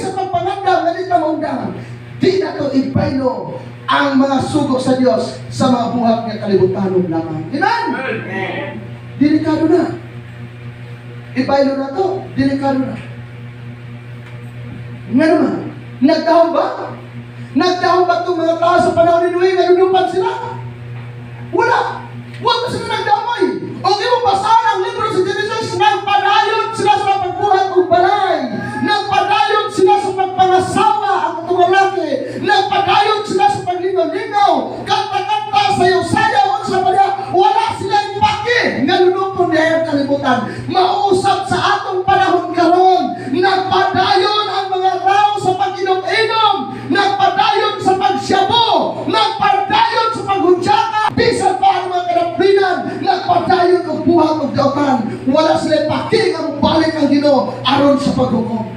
sa pagpangandam nga di ta maundangan, di na to ibaylo ang mga sugo sa Dios sa mga buhat nga kalibutanon lamang. Amen? Delikado na. Ibaylo na to, delikado na. Nga naman, nagdahom ba? Nagdahom ba itong mga tao sa panahon ni Noe nga lulupan sila? Wala. Wala sila nagdamoy. O di mo basahan ang libro sa Genesis, nagpadayon sila sa pagbuhat og balay. Nagpadayon sila sa pagpangasawa ang katong lalaki. Nagpadayon sila sa paglingaw-lingaw. Kanta-kanta, sayaw-sayaw, unsa pa niya. Wala sila paki nga lulupon niya ang kalibutan. Mausap sa atong panahon karon, nagpadayon ang mga tao sa pag-inom-inom, nagpadayon sa pagsyabo, nagpadayon sa paghudyaka, bisan pa ang mga kadaplinan, nagpadayon og buhat og dautan. Wala sila paki nga mobalik ang Ginoo aron sa paghukom.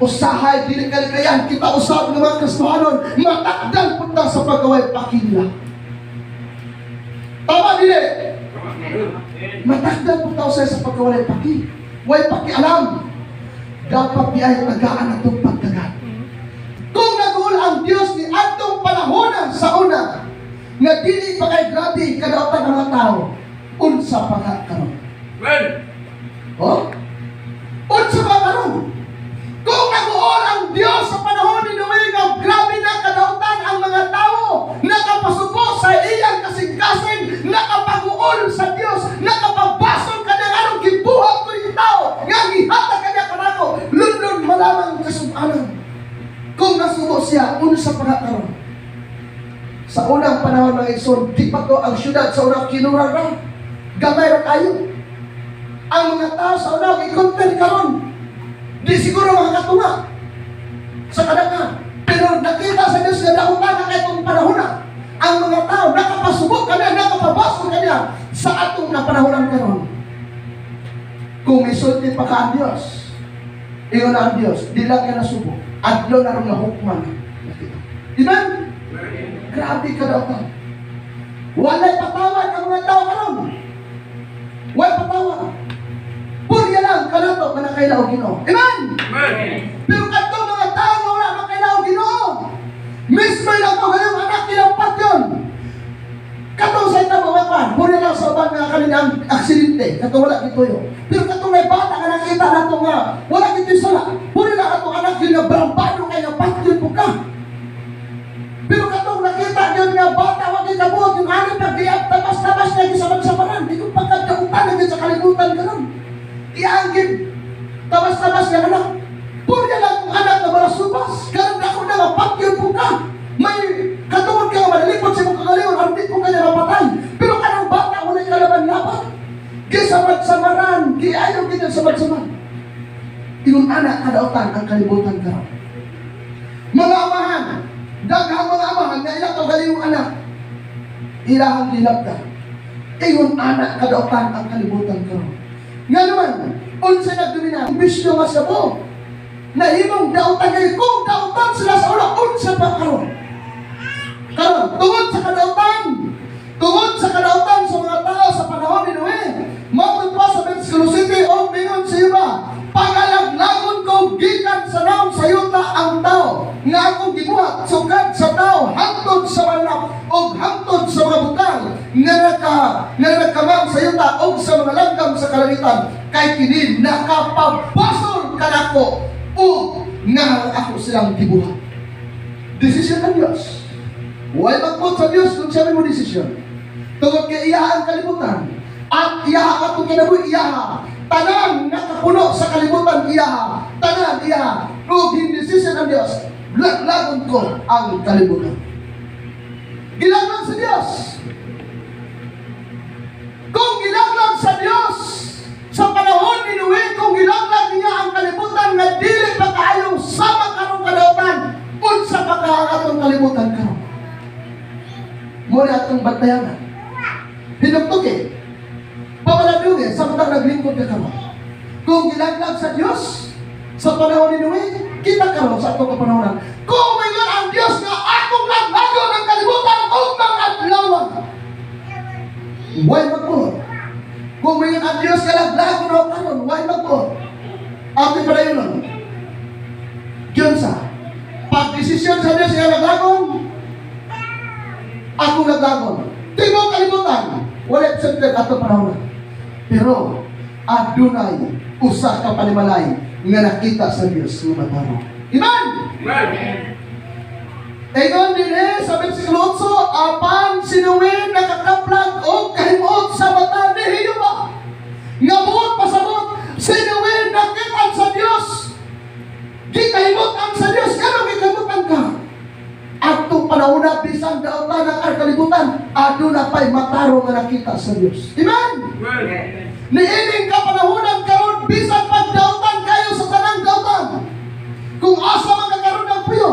Usahay dili kalikayan kita usab ng mga Kristohanon, matakdan punta sa paggaway pakila. Tama dili? Matakdan punta usay sa pagkawalay paki. Way pakialam. Dapat di ay tagaan atong pagtagan. Kung nag-uol ang Dios ni atong panahon sa una, nga dili pa kay grabe kadautan ang mga tao, unsa pa nga karon? Oh? Unsa pa karon? Kung nag-uol ang Dios sa panahon ni Noe nga grabe na kadautan ang mga tao, nakapasubo sa iyang kasing-kasing, nakapag-uol sa Dios, nakapabasol kanya anong gibuhat ko ning tao, nga gihatag kanya kanako, lunlun malamang kasubanan. Kung nasubo siya, unsa pa nga karon? Sa unang panahon ng igsoon, di pa to ang syudad sa unang kinura ra. Gamay ra kayo. Ang mga tao sa unang i-compare karon, di siguro makakatunga sa kadaghan. Pero nakita sa Diyos nga dautan na itong panahon na. Ang mga tao nakapasubo kanya, nakapabasol kanya sa atong napanahonan karon. Kung misulti pa ka ang Diyos, ingon na ang Diyos, di lang ka nasubo. Adlaw na ron nga hukman. Nakita. Amen? Grabe ka daw ka. Walay patawad ang mga tao karon. Walay patawad. Purya lang kanato nga nakaila og Ginoo. Amen. Pero kadtong mga tao nga wala makaila og Ginoo. Mismo lang ko ngayong anak nilang patyon. Katong sa ita mga kwan, purya lang sa uban nga kanina ang aksidente, katong wala gituyo. Pero katong may bata nga nakita nato nga wala gituyo sala. Purya lang atong anak yun nga barambado kay nga patyon po ka. Pero katong nakita yun nga bata wa gyud kabuot yung anak pagdiap tabas-tabas na gisamad-samaran, di ko pagkadautan na gyud sa kalibutan karon. Ianggid tabas-tabas nga anak. Purya lang kung anak nga balasubas. Karon ako na nga patyon po ka. May katungod ka nga malalipot sa imong kagalingon, aron di ko kanya mapatay. Pero kanang bata walay kalaban-laban. Gisamad-samaran, giayo gid ang samad-samad. Ingon anak kadautan ang kalibutan karon. Mga amahan, daghang mga amahan nga ilang kaugalingong anak, ilahang gilabda. Ingon anak kadautan ang kalibutan karon. Nga naman, unsa nagdomina, bisyo nga sabo. Nahimong dautan kayo, kung dautan sila sa una, unsa pa karon? Karon, tungod sa kadautan sa mga tao sa panahon ni Noe, matod pa sa versikulo 7, o mingon sa iba, "Pagalaglagon ko gikan sa nawong sa yuta ang tao nga akong gibuhat, sukad sa tao hangtod sa mananap ug hangtod sa mga butang nga nagkamang sa yuta ug sa mga langgam sa kalangitan, kay kini nakapabasol kanako ug nga ako silang gibuhat." Desisyon ng Diyos. Way magbuot sa Diyos kung siya may mo desisyon. Tungod kay iya ang kalibutan at iya ang atong kinabuhi, iya. Tanan nakapuno sa kalibutan, iya. Tanan iya. Ug desisyon ng Diyos, laglagon ko ang kalibutan. Gilaglag sa Diyos. Kung gilaglag sa Diyos sa panahon ni Noe, kung gilaglag niya ang kalibutan nga dili pa kaayong sama karong kadautan, unsa pa ka ang atong kalibutan karon? Muna atong bantayanan. Hinugtugi. Pamalandungi samtang naglingkod ka karon. Kung gilaglag sa Diyos sa panahon ni Noe, kita karon sa atong kapanahonan. Kung mayon ang Diyos nga akong laglagon ang kalibutan ug mga adlaw, way magbuot. Kung mayon ang Diyos nga laglagon ako karon, way magbuot. Ate pa nun. Giunsa? Pag desisyon sa Diyos nga laglagon, ako laglagon. Tibuok kalibutan, wala accepted ato panahon. Pero adunay usa ka panimalay nga nakita sa Dios nga matarong. Amen! Ingon dinhi sa versikulo 8, apan si Noe nakakaplag og kahimuot sa mata ni Jehova. Nga buot pasabot, si Noe nakita sa Dios. Gikahimut-an sa Dios, ngano gikahimut-an ka? Adtong panahon na bisan daotan ang kalibutan, aduna pa'y matarong nga nakita sa Dios. Amen! Niining kapanahonan karon, bisan pagdaotan kayo sa tanang daotan. Kung asa man ka karon ng puyo,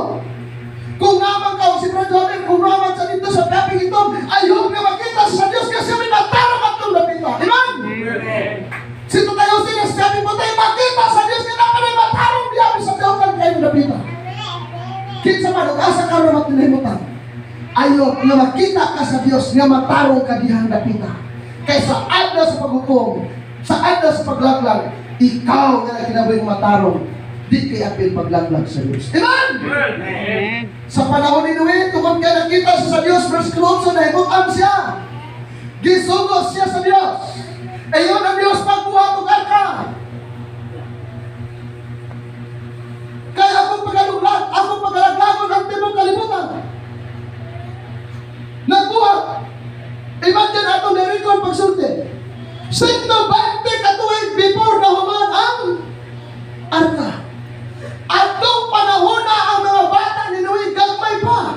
kung naman ka si Brother Joven, kung naman sa dito sa tabing ito, ayaw nga makita sa Diyos kasi may matarong atong dapita. Amen? Si tayo sinasabi mo tayo makita sa Diyos nga dapat may matarong biyabi sa daotan kayo dapita. Kinsa man ug asa karon matinimutan. Ayo nga makita ka sa Dios nga matarong ka dihang dapita. Kay sa adlaw sa paghukom, sa adlaw sa paglaglag, ikaw nga nagkinabuhing matarong, di kay apil paglaglag sa Dios. Amen! Amen. Sa panahon ni Noe, tungod kay nakita siya sa Dios, verse 8, nahimutan siya. Gisugo siya sa Dios. Ayon ang Dios magbuhat og arka. Kaya akong pagaluglag, akong pagalaglagon ang tibuok kalibutan. Nagbuhat. Imagine atong na-record pagsulti. 120 ka tuig before na human ang arka. Atong panahon na ang mga bata ni Noe gagmay pa.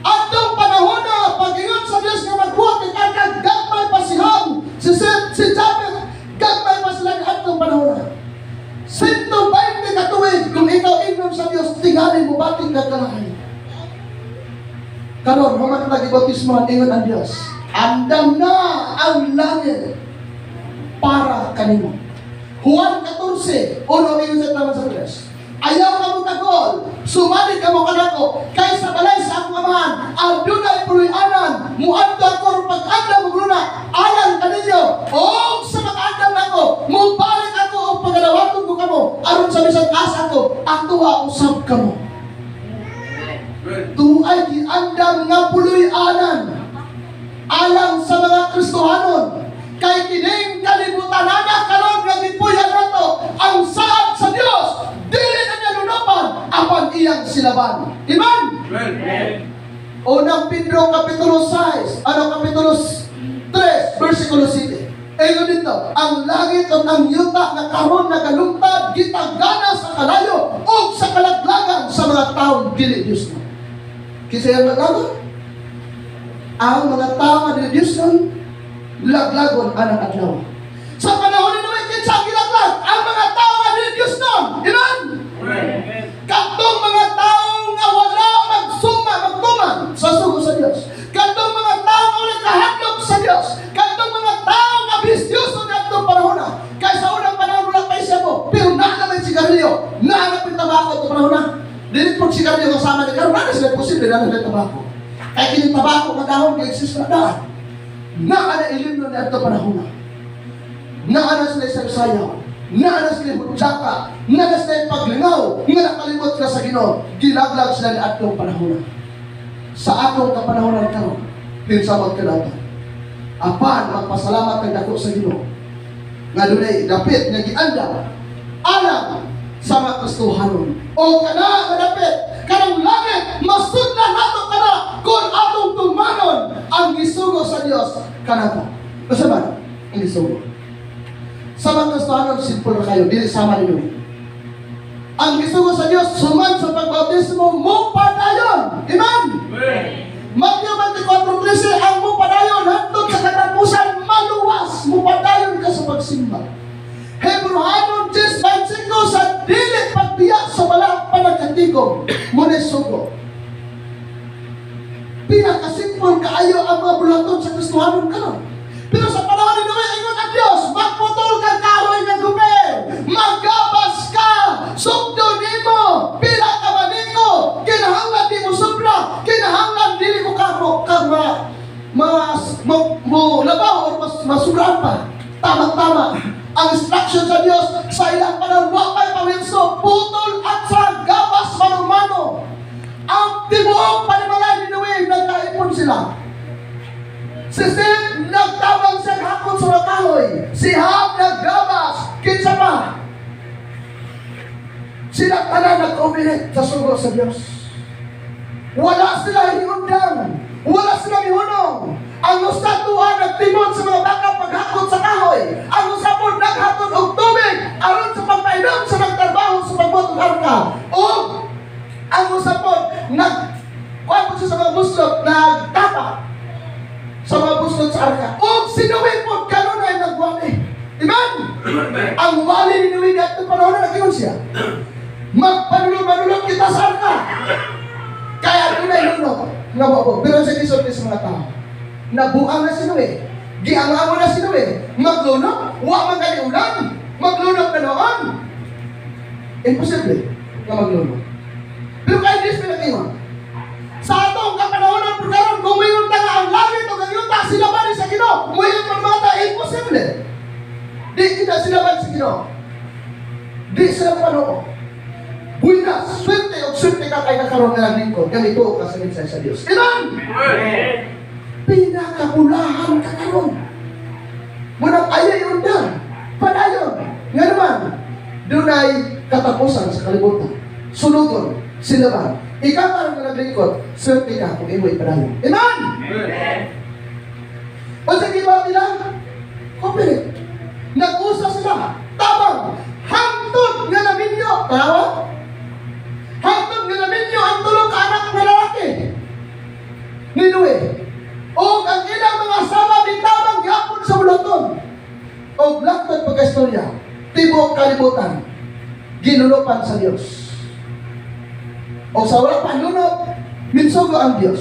Atong panahon na pag-ingon sa Dios nga magbuhat ng arka, gagmay pa si Ham, si Seth, si Japheth, gagmay pa sila atong panahon na. 120 ka tuig kung ikaw ingnon sa Dios, tingali mo bating ka kalahay. Karon human ta gibautismo, ingon ang Dios, andam na ang langit para kanimo. Juan 14, 1 ingon sa taman sa tres. Ayaw ka mo tagol, sumali ka mo kanako, kay sa balay sa akong amahan, adunay puloy-anan, muadto ako aron pag-andam og luna, alang kaninyo, og sa mag-andam nako, mubalik ako og pagadawaton ko kamo, aron sa bisan asa ko, atoa usab kamo. Tuay giandam nga puloy-anan alang sa mga Kristohanon, kay kining kalibutanana karon nga gipuy-an nato, ang saad sa Dios dili na niya lunopan apan iyang silaban. Amen. Unang Pedro kapitulo 6, ano, kapitulo 3, versikulo 7. Ingon dito, ang langit ug ang yuta nga karon nagalungtad gitagana sa kalayo ug sa kalaglagan sa mga taong dili Dios na. Kinsa yang laglagon? Ang mga tao nga dili Dios nun, laglagon anang adlaw. Sa panahon ni Noe, kinsa ang gilaglag? Ang mga tao nga dili Dios nun. Amen? Katong mga tao nga wala magsuma, magtuman sa sugo sa Dios. Katong mga tao nga wala kahadlok sa Dios. Katong mga tao nga bisyoso ngadtong panahon na. Kay sa unang panahon wala pa siya mo, pero naa naman sigarilyo, naa na pud tabako itong panahon na. Dili po sigarilyo kasama ni karon, naa sila posible na sila tabako. Kay kini tabako nga dahon gi-exist na daan. Naa na ilim no adto panahon na. Naa na sila sa sayaw. Naa na sila hutsaka. Naa na sila paglingaw. Nga nakalimot sila sa Ginoo. Gilaglag sila ni atong panahon na. Sa atong kapanahonan karon, kinsa man kadautan. Apan magpasalamat ang dako sa Ginoo. Nga dunay dapit nga giandam alang sa mga Kristohanon. O kana nga dapit, kanang langit, masudlan nato kana kung atong tumanon ang gisugo sa Dios kanato. Unsa man ang gisugo? Sa mga Kristohanon, simple ra kayo, dili sama ni Noe. Ang gisugo sa Dios, suman sa pagbautismo, mo padayon. Amen? Mateo 24:13, ang mo padayon hangtod sa katapusan, maluwas, mo padayon ka sa pagsimba. Hebreohanon 10:25, sa dili pagbiya sa balaang panagkatigom, mo ni sugo. Pinakasimple kaayo ang mga bulaton sa Kristohanon karon. Pero sa panahon ni Noe, ingon ang Dios, magputol ka kahoy nga gopher, maggabas ka, sugdo nimo, pila ka maniko, kinahanglan di mo sobra, kinahanglan dili mo kamo ka ma, mas mo, mo labaw or mas masubrahan pa. Tama-tama. Ang instruction sa Dios sa ilang panahon, wa pa'y pawinso, putol at sa Sila tanan nag-cooperate sa sugo sa Dios. Wala sila hiundang. Wala sila mihunong. Ang usa tuwa nagtimon sa mga baka paghakot sa kahoy. Ang usa pod naghatod og tubig aron sa pagpainom sa nagtrabaho sa pagbuhat og arka. O ang usa pod nag kuan po siya sa mga buslot, nagtapa sa mga buslot sa arka. O si Noe pod kanunay nagwali. Amen? Ang wali ni Noe dito panahon na nag siya. Magpanulog-manulog kita sa arka. Kaya dunay lunok nga mao. Pero sa gisulti sa mga tao, nabuang na si Noe. Giangango na si Noe. Maglunok, wa man gani ulan. Maglunok na noon. Imposible nga maglunok. Pero kay Diyos pinag-ingon. Sa atong kapanahonan karon, kung muingon ta nga ang langit ug ang yuta sila sa Ginoo, muingon man mga tao, imposible. Di kita sila sa Ginoo. Di sila panoo. Buenas, swerte og swerte ka kay kakaroon nga naglingkod, ganito ka sa mensahe sa Dios. Amen! Pinakakulahan ka karon. Munang ayaw undang. Padayon. Nga naman, dunay katapusan sa kalibutan. Sunugon sila ba? Ikaw karon nga naglingkod, swerte ka kung imo ipadayon. Amen! O sa giba nila, cooperate. Nag-usa sila. Tabang. Hangtod nga naminyo. Tawa? Hangtod nga naminyo ang tulong ka anak nga lalaki ni Noe. O ang ilang mga asawa bitabang gihapon sa bulaton. O langtod pagkaistorya, tibuok kalibutan, ginulopan sa Dios. O sa wala pa lunok, minsugo ang Dios.